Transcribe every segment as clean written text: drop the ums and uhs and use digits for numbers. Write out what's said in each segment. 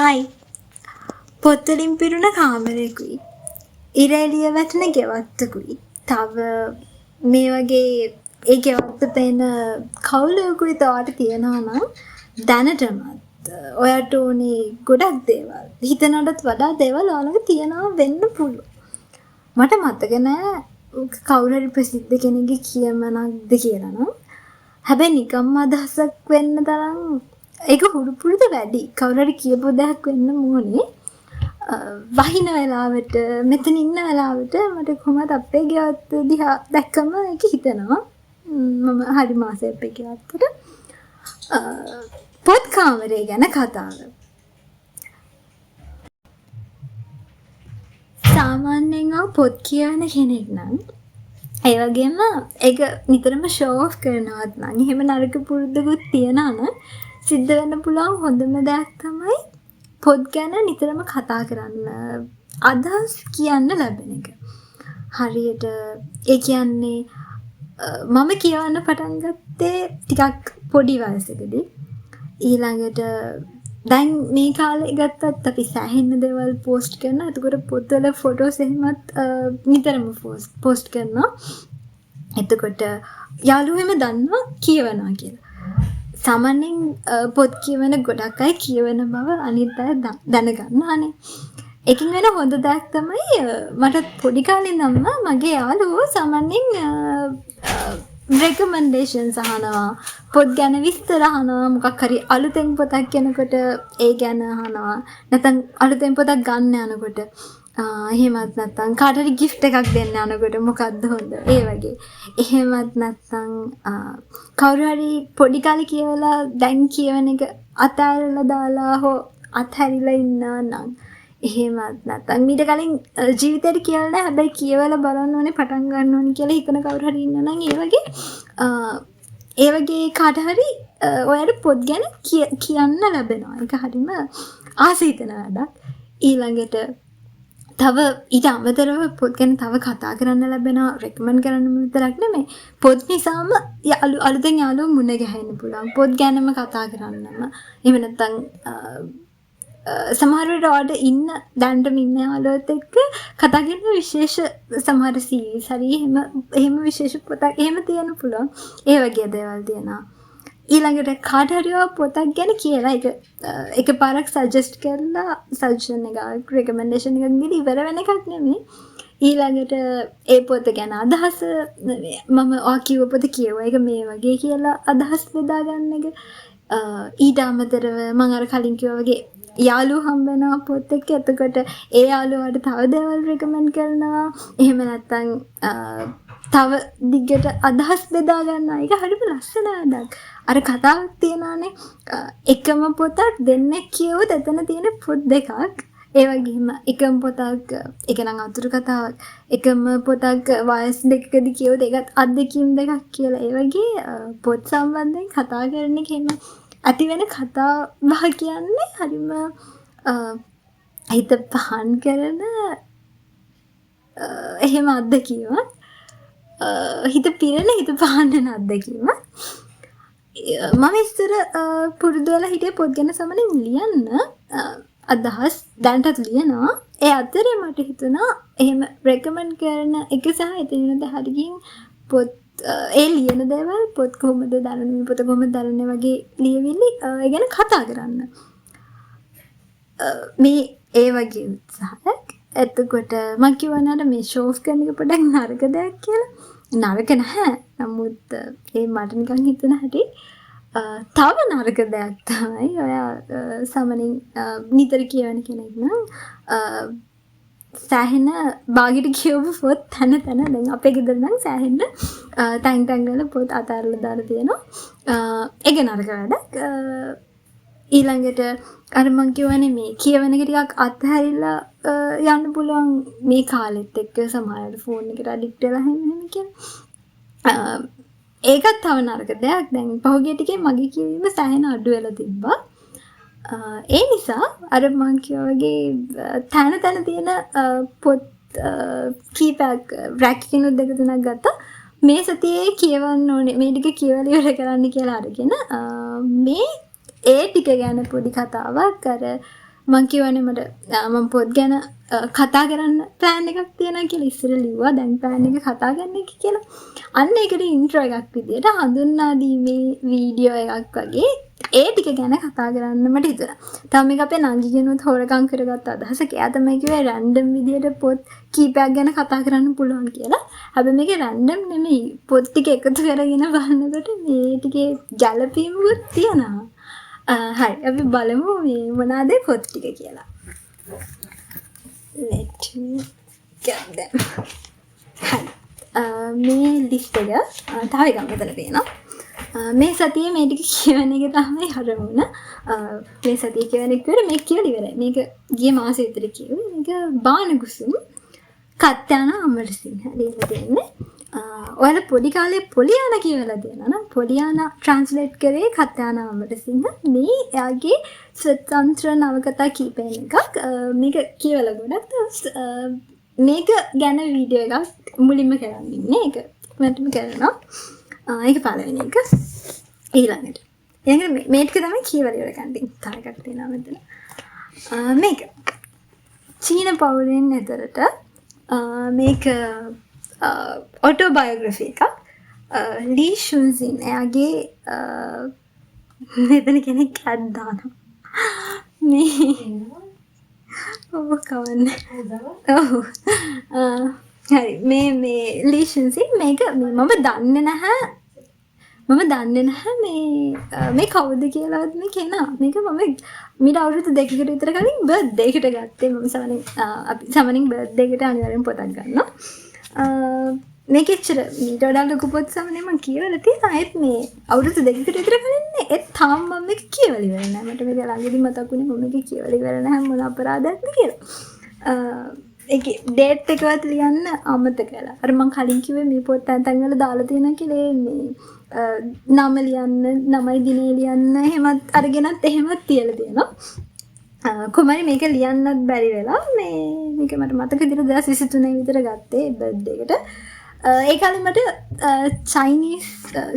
Hi. පොත් වලින් පිරුණ කාමරයකුයි ඉර එළිය වැටෙන ගෙවත්තකුයි තව මේ වගේ ඒ ගෙවත්ත පේන කවුලකුයි තවට තියෙනවා නම් දැනටමත් ඔයාට ඕනේ ගොඩක් දේවල් හිතනටත් වඩා දේවල් ඔයා ළඟ තියෙනවා වෙන්න පුළුවන්. මට මතක නෑ කවුරු හරි ප්‍රසිද්ධ කෙනෙක්ගේ කියමනක්ද කියලා නම්. හැබැයි නිකම්ම අදහසක් වෙන්න තරම් ඒක හුරු පුරුදු වැඩි. කවුරු හරි කියපු දෙයක් වෙන්න ඕනේ. වහින වෙලාවට මෙතන ඉන්න වෙලාවට මට කොහොමද අපේ ගෙවත්ත දිහා දැක්කම ඒක හිතෙනවා. මම හරිම ආසයි අපේ ගෙවත්තට. පොත් කාමරය ගැන කතාව. සාමාන්‍යයෙන් ඔය පොත් කියවන කෙනෙක් නම් ඒ වගේම ඒක නිතරම ෂෝ ඔෆ් කරනවත් නම් එහෙම නරක පුරුද්දකුත් තියනවා නම් සිද්ධ වෙන්න පුළුවන් හොඳම දෙයක් තමයි පොත් ගැන නිතරම කතා කරන්න අදහස් කියන්න ලැබෙන එක. හරියට ඒ කියන්නේ මම කියවන්න පටන් ගත්තේ ටිකක් පොඩි වයසකදී. ඊළඟට දැන් මේ කාලේ ගත්තත් අපි සෑහෙන්න දේවල් පෝස්ට් කරනවා. එතකොට පොත්වල ෆොටෝස් එහෙමත් නිතරම පෝස්ට් කරනවා. එතකොට යාළුවෝ එහෙම දන්නවා කියවනවා කියලා. සාමාන්‍යයෙන් පොත් කියවන ගොඩක් අය කියවන බව අනිත් අය දැනගන්නවානේ. ඒකෙන් වෙන හොඳ දෙයක් තමයි මට පොඩි කාලේ ඉඳන්ම මගේ යාළුවෝ සාමාන්‍යයෙන් රෙකමෙන්ඩේෂන්ස් අහනවා. පොත් ගැන විස්තර අහනවා. මොකක් හරි අලුතෙන් පොතක් එනකොට ඒ ගැන අහනවා. නැත්නම් අලුතෙන් පොතක් ගන්න යනකොට එහෙමත් නැත්නම් කාට හරි ගිෆ්ට් එකක් දෙන්න යනකොට මොකද්ද හොඳ ඒ වගේ. එහෙමත් නැත්නම් කවුරු හරි පොඩි කාලේ කියවලා දැන් කියවන එක අතෑරලා දාලා හෝ අත්හැරිලා ඉන්නවා නම් එහෙමත් නැත්නම් මීට කලින් ජීවිතේට කියලා නෑ හැබැයි කියවලා බලන්න ඕනේ පටන් ගන්න ඕනේ කියලා හිතන කවුරු හරි ඉන්නවා නම් ඒ වගේ කාට හරි ඔයාට පොත් ගැන කියන්න ලැබෙනවා. ඒක හරිම ආස හිතෙන වැඩක්. ඊළඟට තව ඊට අමතරව පොත් ගැන තව කතා කරන්න ලැබෙනවා. රෙකමන්ඩ් කරන්නම විතරක් නෙමෙයි. පොත් නිසාම අලුතෙන් යාළුවෝ මුණ ගැහෙන්න පුළුවන්. පොත් ගැනම කතා කරන්නම. එහෙම නැත්නම් සමහර වෙලාවට ඔයාලට ඉන්න දැනටම ඉන්න යාළුවොත් එක්ක කතා කරන විශේෂ සමහර සීරීස් හරි එහෙම විශේෂ පොතක් එහෙම තියෙන්න පුළුවන්. ඒ වගේ දේවල් තියෙනවා. ඊළඟට කාට හරි ඔයා පොතක් ගැන කියලා ඒක එකපාරක් සජෙස්ට් කරලා සජෙෂන් එකක් රෙකමෙන්ඩේෂන් එකක් දීලා ඉවර වෙන එකක් නෙමෙයි. ඊළඟට ඒ පොත ගැන අදහස මම ඔයා කිව්ව පොත කියුවා ඒක මේ වගේ කියලා අදහස් බෙදා ගන්න එක. ඊට අමතරව මං අර කලින් කිව්වා වගේ යාළුවෝ හම්බ වෙනවා පොත් එක්ක. එතකොට ඒ යාළුවාට තව දේවල් රෙකමන්ඩ් කරනවා. එහෙම නැත්නම් තව දිගට අදහස් බෙදා ගන්නවා. ඒක හරිම ලස්සන වැඩක්. අර කතාවක් තියෙනවානේ එකම පොතක් දෙන්නෙක් කියවුවොත් එතන තියෙන පොත් දෙකක්. ඒ වගේම එකම පොතක් ඒක නම් අතුරු කතාවක්. එකම පොතක් වයස් දෙකකදී කියවුවොත් ඒකත් අත්දැකීම් දෙකක් කියලා. ඒ වගේ පොත් සම්බන්ධයෙන් කතා කරන එක එහෙම ඇති වෙන කතා බහ කියන්නේ හරිම හිත පහන් කරන එහෙම අත්දැකීමක්. හිත පිරෙන හිත පහන් වෙන අත්දැකීමක්. මම ඉස්සර පුරුදු වෙලා හිටියේ පොත් ගැන සමහරවිට ලියන්න අදහස් දැනටත් ලියනවා. ඒ අතරේ මට හිතුණා එහෙම රෙකමන්ඩ් කරන එක සහ එතන ඉඳන් හරි ගිහින් පොත් ඒ ලියන දේවල් පොත් කොහොමද දරන්නේ මේ පොත කොහොමද දරන්නේ වගේ ලියවිලි ඒ ගැන කතා කරන්න. මේ ඒ වගේ උත්සාහයක්. එතකොට මං කිව්වා නේද මේ ෂෝ ඔෆ් කරන එක පොඩ්ඩක් නරක දෙයක් කියලා. නරක නැහැ. නමුත් ඒ මට නිකන් හිතුණ හැටි තව නරක දෙයක් තමයි ඔයා සමනින් නිතර කියවන කෙනෙක් නම් සෑහෙන බාගෙට කියවපු පොත් තැන තැන දැන් අපේ ගෙදර නම් සෑහෙන්න තැන් තැන් වල පොත් අතහැරලා දාලා තියෙනවා. ඒක නරක වැඩක්. ඊළඟට අර මං කියවනේ මේ කියවන එක ටිකක් අත්හැරිලා යන්න පුළුවන් මේ කාලෙත් එක්ක සමහරවිට ෆෝන් එකට ඇඩික්ට් වෙලා එහෙම එහෙම කියලා. ඒකත් තව නරක දෙයක්. දැන් පහුගිය ටිකේ මගේ කියවීම සෑහෙන අඩු වෙලා තිබ්බා. ඒ නිසා අර මං කිව්වා වගේ තැන තැන තියෙන පොත් කීපයක් රැක් එකකිනුත් දෙක තුනක් ගත්තා. මේ සතියේ කියවන්න ඕනේ මේ ටික කියවලා ඉවර කරන්න කියලා අරගෙන මේ ඒ ටික ගැන පොඩි කතාවක් අර මං කියවනේ මට මං පොත් ගැන කතා කරන්න ප්ලෑන් එකක් තියෙනවා කියලා ඉස්සර ලිව්වා. දැන් ප්ලෑන් එක කතා කරන එක කියලා. අන්න ඒකට ඉන්ට්‍රෝ එකක් විදියට හඳුන්වා දීමේ වීඩියෝ එකක් වගේ ඒ ටික ගැන කතා කරන්න මට හිතුණා. තව මේක අපේ නංගිගෙනුත් හොරකම් කරගත්ත අදහසක්. එයා තමයි කිව්වේ රැන්ඩම් විදියට පොත් කීපයක් ගැන කතා කරන්න පුළුවන් කියලා. හැබැයි මේක රැන්ඩම් නෙමෙයි. පොත් ටික එකතු කරගෙන බලනකොට මේ ටිකේ ගැළපීමකුත් තියෙනවා. හරි, අපි බලමු මේ මොනවාද පොත් ටික කියලා. Let me get them. හරි. මේ ලිස්ට් එක තව එකක් මෙතන තියෙනවා. මේ සතියේ මේ ටික කියවන එක තමයි අරමුණ. මේ සතියේ කියවන එක විතර මේක කියලා ඉවරයි. මේක ගිය මාසෙ විතර කියෙව්වේ. මේක බානකුසුම් කත්යානා අමරසිංහ ලියලා තියෙන්නේ. ඔයාලා පොඩි කාලේ පොලියානා කියවලා තියෙනවා නම් පොලියානා ට්‍රාන්ස්ලේට් කරේ කත්යානා අමරසිංහ. මේ එයාගේ ස්වතන්ත්‍ර නවකතා කීපයෙන් එකක්. මේක කියවලා ගොඩක් දවස් මේක ගැන වීඩියෝ එකක් මුලින්ම කරන්න ඉන්නේ. ඒක මටම කරනවා. ඒක පළවෙනි එක. ඊළඟට මේ ටික තමයි කියවලා ඉවර කරන්න තියෙන්නේ. තව එකක් තියෙනවා මෙතන. මේක චීන පවුලෙන් එතරට මේක ඔටෝබයෝග්‍රැෆි එකක්. ලී ෂුන්සින් එයාගේ මෙතන කෙනෙක් ඇඩ් දානවා. මේ ඔව් කවන්නේ. ඔව්. හරි, මේ මේ ලී ෂුන්සින් මේක මේ මම දන්නේ නැහැ. මම දන්නේ නැහැ මේ මේ කවුද කියලාවත් මේ කෙනා. මේක මම මීට අවුරුදු දෙකකට විතර කලින් බර්ත්ඩේ එකට ගත්තේ. මම සමනින් අපි සමනින් බර්ත්ඩේ එකට අනිවාර්යෙන් පොතක් ගන්නවා. මේක එච්චර මීට වඩා ලොකු පොත් සමනේ මං කියවලා තියෙනවා. ඒත් මේ අවුරුදු දෙකකට විතර කලින් නේ. ඒත් තාම මම මේක කියවලා ඉවර නෑ. මට මේක ළඟදී මතක් වුණේ මම මේක කියවලා ඉවර නැහැ මොන අපරාධයක්ද කියලා. ඒකේ ඩේට් එකවත් ලියන්න අමතක වෙලා. අර මං කලින් කිව්වේ මේ පොත් තැන් තැන් වල දාලා තියෙනවා කියලා ඒ මේ නම ලියන්න, නමයි දිනේ ලියන්න එහෙමත් අරගෙනත් එහෙමත් තියලා තියෙනවා. කොහොම හරි මේක ලියන්නත් බැරි වෙලා මේ මේක මට මතක විදිහට 2023 විතර ගත්තේ බර්ත්ඩේ එකට. ඒ කාලේ මට චයිනීස්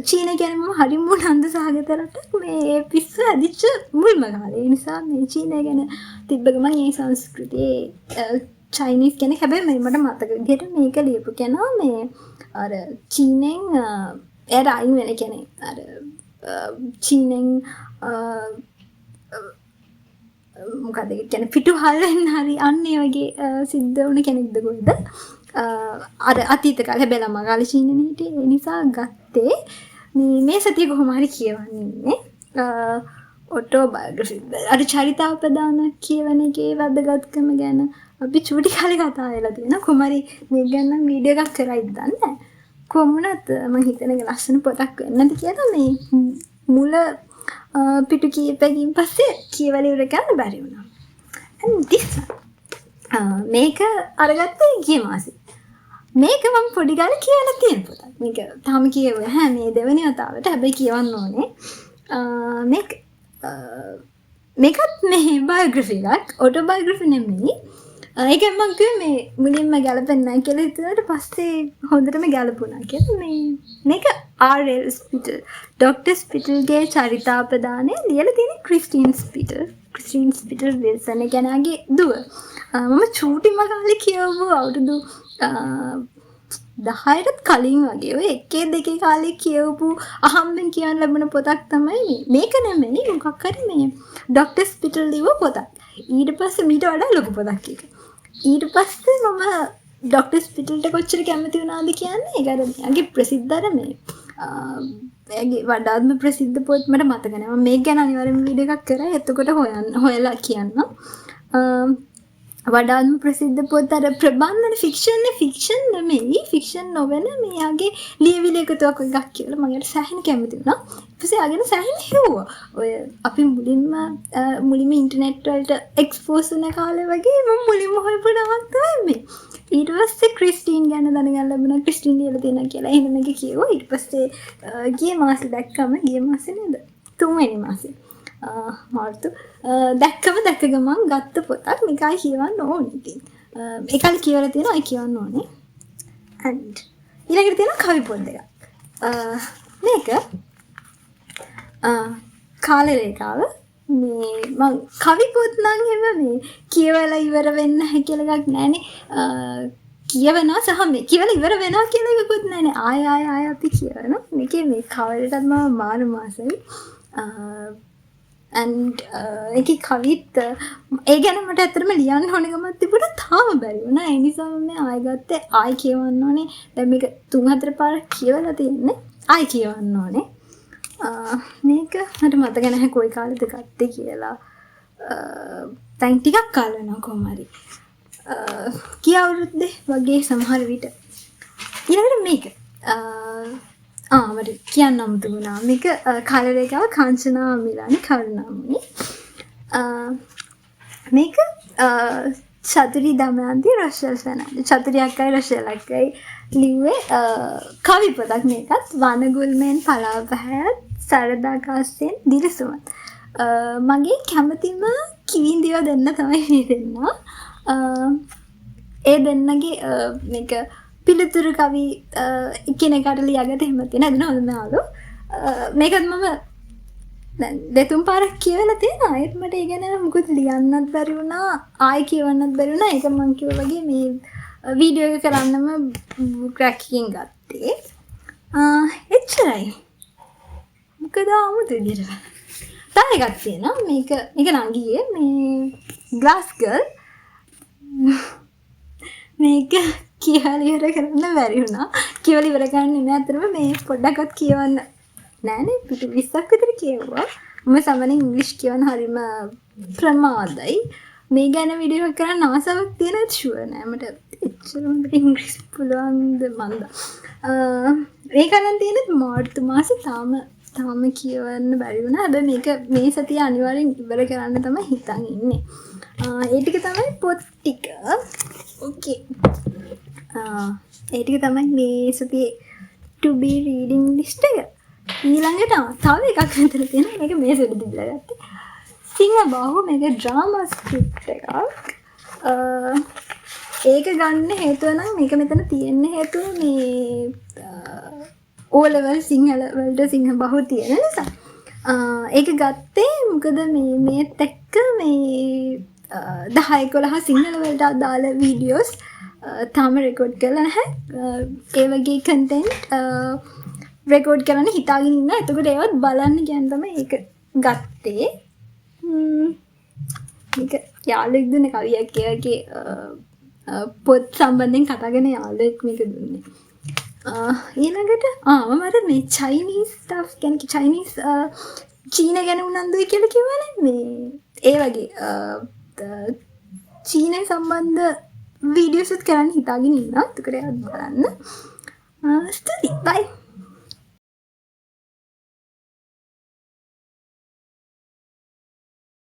චීන කියන්නේ මම හරිම උනන්දු සහගත රටක්. මේ ඒ පිස්සු හැදිච්ච මුල්ම කාලේ. ඒ නිසා මේ චීනය ගැන තිබ්බ ගමන් ඒ සංස්කෘතියේ චයිනීස් කෙනෙක්. හැබැයි මේ මට මතක විදිහට මේක ලියපු කෙනා මේ අර චීනෙන් එයාට අයින් වෙන කෙනෙක්. අර චීනෙන් මොකද ඒ කියන්නේ පිටුහල් වෙන්න හරි අන්න ඒ වගේ සිද්ධ වුණ කෙනෙක්ද කොහෙද? අර අතීත කාලේ. හැබැයි ළමා කාලේ චීනෙනේ හිටියේ. ඒ නිසා ගත්තේ මේ මේ සතිය කොහොම හරි කියවන්න ඉන්නේ. ඔටෝබයෝග්‍රැෆි අර චරිතාපදාන කියවන එකේ වැදගත්කම ගැන අපි චූටි කාලේ කතා වෙලා තියෙනවා. කොහොම හරි මේක ගැන නම් වීඩියෝ එකක් කරයිද දන්නේ නැහැ. කොහොම වුණත් මං හිතන එක ලස්සන පොතක් වෙන්න ඇති කියලා මේ මුල පිටු කීපයකින් පස්සේ කියවලා ඉවර කරන්න බැරි වුණා. And this one. මේක අරගත්තේ ගිය මාසේ. මේක මම පොඩි කාලේ කියවලා තියෙන පොතක්. මේක තාම කියවුවේ නැහැ මේ දෙවෙනි වතාවට. හැබැයි කියවන්න ඕනේ. මේක මේකත් මේ බයෝග්‍රැෆි එකක්. ඔටෝබයෝග්‍රැෆි නෙමෙයි. ඒක මං කිව්වේ මේ මුලින්ම ගැලපෙන්නේ නැහැ කියලා හිතුණාට පස්සේ හොඳටම ගැලපුණා කියලා. මේ මේක ආර්.එල්. ස්පිටල්, ඩොක්ටර් ස්පිටල්ගේ චරිතාපදානය ලියලා තියෙන ක්‍රිස්ටීන් ස්පිටල්. ක්‍රිස්ටීන් ස්පිටල් විල්සන් ඒ කියන්නේ එයාගේ දුව. මම චූටිම කාලේ කියවපු අවුරුදු 10ටත් කලින් වගේ ඔය එකේ දෙකේ කාලේ කියවපු අහම්බෙන් කියන්න ලැබුණ පොතක් තමයි මේ. මේක නෙමෙයි මොකක් හරි මේ ඩොක්ටර් ස්පිටල් ලිව්ව පොතක්. ඊට පස්සේ මීට වඩා ලොකු පොතක් ඒක. ඊට පස්සේ මම ඩොක්ටර් ස්පිටල්ට කොච්චර කැමති වුණාද කියන්නේ ඒක අර එයාගේ ප්‍රසිද්ධ අර මේ එයාගේ වඩාත්ම ප්‍රසිද්ධ පොත් මට මතක නෑ. මම මේක ගැන අනිවාර්යෙන්ම වීඩියෝ එකක් කරා. එතකොට හොයලා කියන්නම්. වඩාත්ම ප්‍රසිද්ධ පොත් අර ප්‍රබන්ධන ෆික්ෂන් නේ, ෆික්ෂන් නෙමෙයි, ෆික්ෂන් නොවන මෙයාගේ ලියවිලි එකතුවක් එකක් කියලා මම ඒකට සෑහෙන කැමති වුණා. ඊට පස්සේ එයාගෙන සෑහෙන හෙව්වා. ඔය අපි මුලින්ම ඉන්ටර්නෙට් වලට එක්ස්පෝස් වුණ කාලේ වගේ මම මුලින්ම හොයපු නමක් තමයි මේ. ඊට පස්සේ ක්‍රිස්ටීන් ගැන දැනගන්න ලැබුණා. ක්‍රිස්ටීන් ලියලා තියෙනවා කියලා. එහෙනම් මේක කියෙව්වා. ඊට පස්සේ ගිය මාසේ දැක්කම, ගිය මාසේ නේද? තුන්වෙනි මාසේ. මාර්තු. දැක්ක ගමන් ගත්ත පොතක්. මේක ආයි කියවන්න ඕනේ ඉතින්. ඒ කාලේ කියවලා තියෙනවා, ආයි කියවන්න ඕනේ. And ඊළඟට තියෙනවා කවි පොත් දෙකක්. මේක කාල රේඛාව මේ මං කවි පොත් නම් එහෙම මේ කියවලා ඉවර වෙන්න නැහැ කියලා එකක් නෑනේ. කියවනවා සහ මේ කියවලා ඉවර වෙනවා කියලා එකකුත් නෑනේ. ආය ආය ආය අපි කියවනවා. මේකේ මේ කවරටත් මම මාරම ආසයි. And ඒකේ කවිත් ඒ ගැන මට ඇත්තටම ලියන්න ඕන ගමක් තිබුණා, තාම බැරි වුණා. ඒ නිසා මම මේ ආයෙ ගත්තේ, ආයෙ කියවන්න ඕනේ. දැන් මේක තුන් හතර පාරක් කියවලා තියෙන්නේ. ආයෙ කියවන්න ඕනේ. මේක මට මතක නැහැ කොයි කාලෙද ගත්තේ කියලා. දැන් ටිකක් කාල වෙනවා කොහොම හරි. ගිය අවුරුද්දේ වගේ සමහර විට. ඊළඟට මේක මට කියන්න අමතක වුණා. මේක කාලරේඛාව කාංචනා මිලානි කරුණාමුනි. මේක චතුරි දමයන්ති රොෂෙල් ෆර්නැන්ඩෝ. චතුරි අක්කයි රොෂෙල් අක්කයි ලිව්වේ කවි පොතක් මේකත්. වනගුල්මෙන් පලා පැහැයත් සරදාකාශයෙන් දිලිසුමත්. මගේ කැමතිම කිවිඳියෝ දෙන්න තමයි මේ දෙන්නා. ඒ දෙන්නගේ මේක පිළිතුරු කවි එකිනෙකාට ලියාගත්ත එහෙම තියෙන. එදෙන හොඳම යාළුවෝ. මේකත් මම දැන් දෙතුන් පාරක් කියවලා තියෙනවා. ඒත් මට ඒ ගැන මුකුත් ලියන්නත් බැරි වුණා. ආයෙ කියවන්නත් බැරි වුණා. ඒක මං කිව්වා වගේ මේ වීඩියෝ එක කරන්නම බුක් රැක් එකෙන් ගත්තේ. එච්චරයි. මොකද අමුතු විදියට. තව එකක් තියෙනවා. මේක මේක නංගිගේ මේ ග්ලාස් ගර්ල්. මේක කියවලා ඉවර කරන්න බැරි වුණා. කියවලා ඉවර කරන්න නෙමෙයි, අතරම මේ පොඩ්ඩක්වත් කියවන්න නෑනේ, පිටු 20ක් විතර කියවුවා. මම සාමාන්‍යයෙන් ඉංග්‍රීසි කියවන හරිම ප්‍රමාදයි. මේ ගැන වීඩියෝ එකක් කරන්න ආසාවක් තියෙන ෂුවර් නෑ. මට එච්චර හොඳට ඉංග්‍රීසි පුළුවන්ද මන්දා. මේක අරන් තියෙන්නේ මාර්තු මාසේ. තාම තාම කියවන්න බැරි වුණා. හැබැයි මේක මේ සතිය අනිවාර්යෙන් ඉවර කරන්න තමයි හිතන් ඉන්නේ. ඒ ටික තමයි පොත් ටික. ඕකේ. ඒ ටික තමයි මේ සතියේ to be reading list එක. ඊළඟට තව එකක් විතර තියෙනවා. මේක මේ සැරේ තිබිලා ගත්තේ. සිංහබාහු, මේක ඩ්‍රාමා ස්ක්‍රිප්ට් එකක්. ඒක ගන්න හේතුව නම්, මේක මෙතන තියෙන්න හේතුව මේ ඕ ලෙවල් සිංහල වලට සිංහබාහු තියෙන නිසා. ඒක ගත්තේ මොකද මේ මේත් එක්ක මේ 10 11 සිංහල වලට අදාළ වීඩියෝස් තාම රෙකෝඩ් කරලා නැහැ. ඒ වගේ කන්ටෙන්ට් රෙකෝඩ් කරන්න හිතාගෙන ඉන්නවා. එතකොට ඒවත් බලන්න කියන්න තමයි ඒක ගත්තේ. මේක යාළුවෙක් දුන්න කවියක්. ඒ වගේ පොත් සම්බන්ධයෙන් කතා කරන යාළුවෙක් මේක දුන්නේ. ඊළඟට මම අර මේ චයිනීස් ස්ටෆ් ගැන, චයිනීස් චීන ගැන උනන්දුයි කියලා කිව්වනේ. මේ ඒ වගේ චීනය සම්බන්ධ වීඩියෝස් උත් කරන්න හිතාගෙන ඉන්නවා. එතකොට ඒවත් බලන්න. ස්තුතියි. බයි.